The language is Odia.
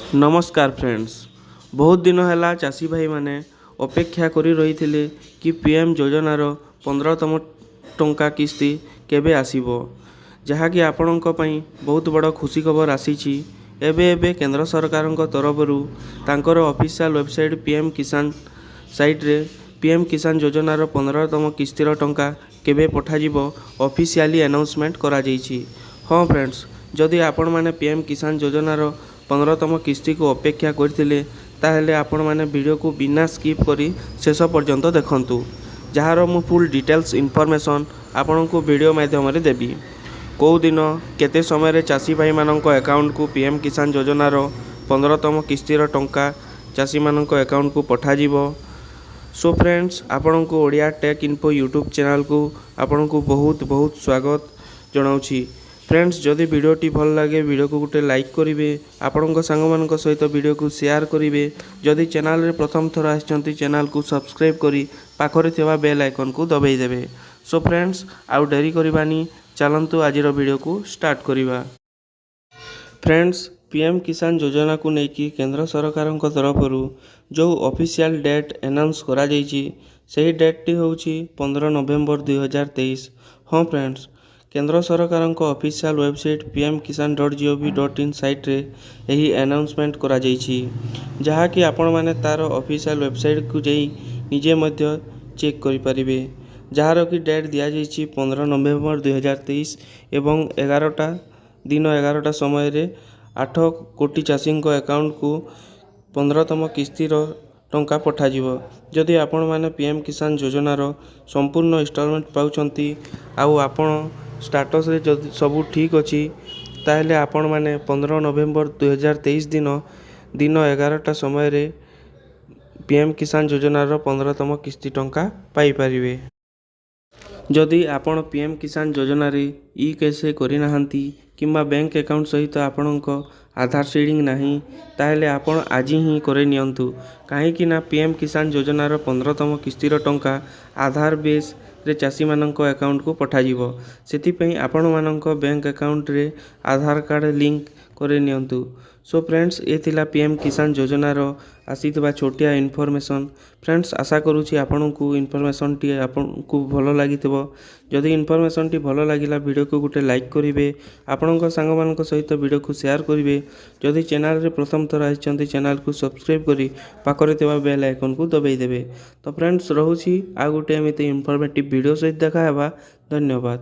ନମସ୍କାର ଫ୍ରେଣ୍ଡସ୍, ବହୁତ ଦିନ ହେଲା ଚାଷୀ ଭାଇମାନେ ଅପେକ୍ଷା କରି ରହିଥିଲେ କି ପିଏମ୍ ଯୋଜନାର 15ତମ ଟଙ୍କା କିସ୍ତି କେବେ ଆସିବ, ଯାହାକି ଆପଣଙ୍କ ପାଇଁ ବହୁତ ବଡ଼ ଖୁସି ଖବର ଆସିଛି। ଏବେ ଏବେ କେନ୍ଦ୍ର ସରକାରଙ୍କ ତରଫରୁ ତାଙ୍କର ଅଫିସିଆଲ୍ ୱେବସାଇଟ୍ ପିଏମ୍ କିଷାନ ସାଇଟ୍ରେ ପିଏମ୍ କିଷାନ ଯୋଜନାର 15ତମ କିସ୍ତିର ଟଙ୍କା କେବେ ପଠାଯିବ, ଅଫିସିଆଲି ଆନାଉନ୍ସମେଣ୍ଟ କରାଯାଇଛି। ହଁ ଫ୍ରେଣ୍ଡସ୍, ଯଦି ଆପଣମାନେ ପିଏମ୍ କିଷାନ ଯୋଜନାର 15ତମ କିସ୍ତିକୁ ଅପେକ୍ଷା କରିଥିଲେ, ତାହେଲେ ଆପଣମାନେ ଭିଡ଼ିଓକୁ ବିନା ସ୍କିପ୍ କରି ଶେଷ ପର୍ଯ୍ୟନ୍ତ ଦେଖନ୍ତୁ, ଯାହାର ମୁଁ ଫୁଲ୍ ଡିଟେଲ୍ସ ଇନଫର୍ମେସନ୍ ଆପଣଙ୍କୁ ଭିଡ଼ିଓ ମାଧ୍ୟମରେ ଦେବି। କେଉଁ ଦିନ, କେତେ ସମୟରେ ଚାଷୀ ଭାଇମାନଙ୍କ ଆକାଉଣ୍ଟକୁ ପିଏମ୍ କିଷାନ ଯୋଜନାର 15ତମ କିସ୍ତିର ଟଙ୍କା ଚାଷୀମାନଙ୍କ ଆକାଉଣ୍ଟକୁ ପଠାଯିବ। ସୋ ଫ୍ରେଣ୍ଡସ୍, ଆପଣଙ୍କୁ ଓଡ଼ିଆ ଟେକ୍ ଇନଫୋ ୟୁଟ୍ୟୁବ୍ ଚ୍ୟାନେଲ୍କୁ ଆପଣଙ୍କୁ ବହୁତ ବହୁତ ସ୍ୱାଗତ ଜଣାଉଛି। ଫ୍ରେଣ୍ଡସ୍, ଯଦି ଭିଡ଼ିଓଟି ଭଲ ଲାଗେ, ଭିଡ଼ିଓକୁ ଗୋଟେ ଲାଇକ୍ କରିବେ, ଆପଣଙ୍କ ସାଙ୍ଗମାନଙ୍କ ସହିତ ଭିଡ଼ିଓକୁ ସେୟାର କରିବେ। ଯଦି ଚ୍ୟାନେଲ୍ରେ ପ୍ରଥମ ଥର ଆସିଛନ୍ତି, ଚ୍ୟାନେଲ୍କୁ ସବସ୍କ୍ରାଇବ୍ କରି ପାଖରେ ଥିବା ବେଲ୍ ଆଇକନ୍କୁ ଦବାଇ ଦେବେ। ସୋ ଫ୍ରେଣ୍ଡସ୍, ଆଉ ଡେରି କରିବାନି, ଚାଲନ୍ତୁ ଆଜିର ଭିଡ଼ିଓକୁ ଷ୍ଟାର୍ଟ କରିବା। ଫ୍ରେଣ୍ଡସ୍, ପିଏମ୍ କିଷାନ ଯୋଜନାକୁ ନେଇକି କେନ୍ଦ୍ର ସରକାରଙ୍କ ତରଫରୁ ଯେଉଁ ଅଫିସିଆଲ୍ ଡେଟ୍ ଆନାଉନ୍ସ କରାଯାଇଛି, ସେହି ଡେଟ୍ଟି ହେଉଛି 15 ନଭେମ୍ବର 2023। ହଁ ଫ୍ରେଣ୍ଡସ୍, କେନ୍ଦ୍ର ସରକାରଙ୍କ ଅଫିସିଆଲ୍ ୱେବସାଇଟ୍ pmkisan.gov.in ସାଇଟ୍ରେ ଏହି ଆନାଉନ୍ସମେଣ୍ଟ କରାଯାଇଛି, ଯାହାକି ଆପଣମାନେ ତା'ର ଅଫିସିଆଲ୍ ୱେବସାଇଟ୍କୁ ଯାଇ ନିଜେ ମଧ୍ୟ ଚେକ୍ କରିପାରିବେ, ଯାହାର କି ଡେଟ୍ ଦିଆଯାଇଛି 15 ନଭେମ୍ବର 2023 ଏବଂ 11ଟା, ଦିନ 11ଟା ସମୟରେ 8 କୋଟି ଚାଷୀଙ୍କ ଆକାଉଣ୍ଟକୁ 15ତମ କିସ୍ତିର ଟଙ୍କା ପଠାଯିବ। ଯଦି ଆପଣମାନେ ପିଏମ୍ କିଷାନ ଯୋଜନାର ସମ୍ପୂର୍ଣ୍ଣ ଇନଷ୍ଟଲମେଣ୍ଟ ପାଉଛନ୍ତି ଆଉ ଆପଣ ଷ୍ଟାଟସ୍ରେ ଯଦି ସବୁ ଠିକ୍ ଅଛି, ତାହେଲେ ଆପଣମାନେ 15 ନଭେମ୍ବର 2023 ଦିନ ଦିନ 11ଟା ସମୟରେ ପିଏମ୍ କିଷାନ ଯୋଜନାର 15ତମ କିସ୍ତି ଟଙ୍କା ପାଇପାରିବେ। ଯଦି ଆପଣ ପିଏମ୍ କିଷାନ ଯୋଜନାରେ ଇ କେୱାଇସି କରିନାହାନ୍ତି କିମ୍ବା ବ୍ୟାଙ୍କ ଆକାଉଣ୍ଟ ସହିତ ଆପଣଙ୍କ ଆଧାର ସିଡ଼ିଂ ନାହିଁ, ତାହେଲେ ଆପଣ ଆଜି ହିଁ କରାଇ ନିଅନ୍ତୁ, କାହିଁକି ନା ପିଏମ୍ କିଷାନ ଯୋଜନାର 15ତମ କିସ୍ତିର ଟଙ୍କା ଆଧାର ବେସ୍ରେ ଚାଷୀମାନଙ୍କ ଆକାଉଣ୍ଟକୁ ପଠାଯିବ। ସେଥିପାଇଁ ଆପଣମାନଙ୍କ ବ୍ୟାଙ୍କ ଆକାଉଣ୍ଟରେ ଆଧାର କାର୍ଡ଼ ଲିଙ୍କ କରାଇ ନିଅନ୍ତୁ। ସୋ ଫ୍ରେଣ୍ଡସ୍, ଏ ଥିଲା ପିଏମ୍ କିଷାନ ଯୋଜନାର ଆସିଥିବା ଛୋଟିଆ ଇନଫର୍ମେସନ୍। ଫ୍ରେଣ୍ଡସ୍, ଆଶା କରୁଛି ଆପଣଙ୍କୁ ଇନଫର୍ମେସନ୍ଟି ଆପଣଙ୍କୁ ଭଲ ଲାଗିଥିବ। ଯଦି ଇନଫର୍ମେସନ୍ଟି ଭଲ ଲାଗିଲା, ଭିଡ଼ିଓକୁ ଗୋଟେ ଲାଇକ୍ କରିବେ, ଆପଣଙ୍କ ସାଙ୍ଗମାନଙ୍କ ସହିତ ଭିଡ଼ିଓକୁ ସେୟାର କରିବେ। ଯଦି ଚ୍ୟାନେଲ୍ରେ ପ୍ରଥମ ଥର ଆସିଛନ୍ତି, ଚ୍ୟାନେଲ୍କୁ ସବସ୍କ୍ରାଇବ୍ କରି ପାଖରେ ଥିବା ବେଲ୍ ଆଇକନ୍କୁ ଦବାଇ ଦେବେ। ତ ଫ୍ରେଣ୍ଡସ୍, ରହୁଛି। ଆଉ ଗୋଟେ ଏମିତି ଇନଫର୍ମେଟିଭ୍ ଭିଡ଼ିଓ ସହିତ ଦେଖା ହେବା। ଧନ୍ୟବାଦ।